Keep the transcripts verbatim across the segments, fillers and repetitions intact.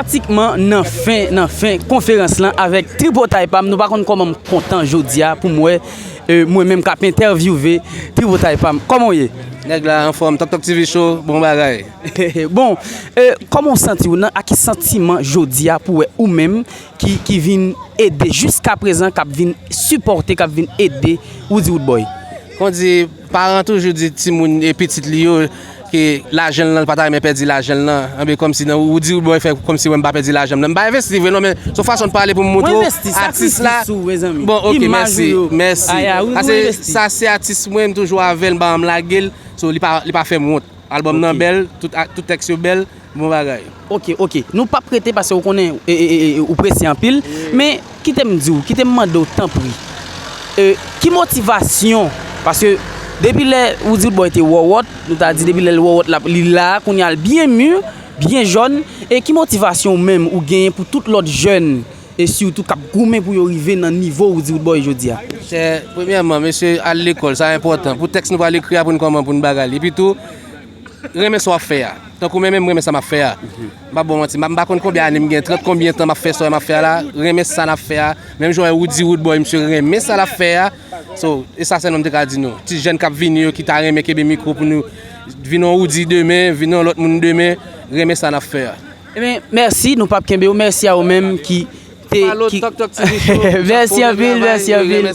Pratikman nan fen, nan fen konferans lan avèk tripotay pa m, nou pa konn kòman m kontan jodi a pou m wè, e, mwen menm k ap entèvyouve tripotay pa m. Kòman w ye? Nèg la anfòm, Tok Tok T V Show, bon bagay. Bon, e, kòman w santi w nan, ak ki santiman jodi a pou wè ou menm ki, ki vin ede jiska prezan, k ap vin sipòte, k ap vin ede Roody Roodboy? Kon di, paran toujou di timoun e pitit li yo ke lajan l lan, li pa ta renmen pèdi lajan l lan. Anben, kòmsi nan Roody Roodboy fè kòmsi mwen m pa pèdi lajan m lan. M pa envesti vre non, men se yon fason de pale pou m montre w atis la. Bon, ok, mèsi, mèsi. Sa se atis mwen, m toujou avè l, m pa janm lage l. So, li pa, li pa fè m wont. Albòm nan bèl, tout, tout tèks yo bèl, bon bagay. Ok, ok. Nou p ap rete paske ou konnen, e, e, e, e, ou prese anpil. Men, kite m di w, kite m mande w, tanpri. E, ki motivasyon? Paske depi lè Roody Roodboy te wòwòt, nou ta di depi lè l wòwòt, l ap, li la, kounye a l byen mi, byen jòn. E ki motivasyon ou menm ou genyen pou tout lòt jèn e sitou k ap goumen pou yo rive nan nivo Roody Roodboy jodi a? Chè, premyèman, mesye, al lekòl, sa enpòtan. Pou tèks nou pral ekri a, pou n kòman, pou n bagay li. Epi tou, renmen sa w ap fè a. Tankou mwen menm, renmen sa m ap fè a. M p ap ba w manti, m pa, m pa konn konbyen ane m gen, trant konbyen tan m ap fè sa m ap fè a la, renmen sa n ap fè a. Menm jan w wè Roody Roodboy, misye renmen sa l ap fè a. So, e sa sèlman m te ka di nou. Ti jèn k ap vini yo ki ta renmen kenbe mikwo pou nou vin yon Roody demen, vin yon lòt moun demen, renmen sa n ap fè a. Ebyen, mèsi, nou p ap kenbe w. Mèsi a ou menm ki te, ki... Mèsi anpil, mèsi anpil.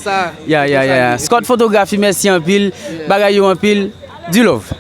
Ya, ya, ya, ya. Scott Fotografi, mèsi anpil. Bagay yo anpil. Du love.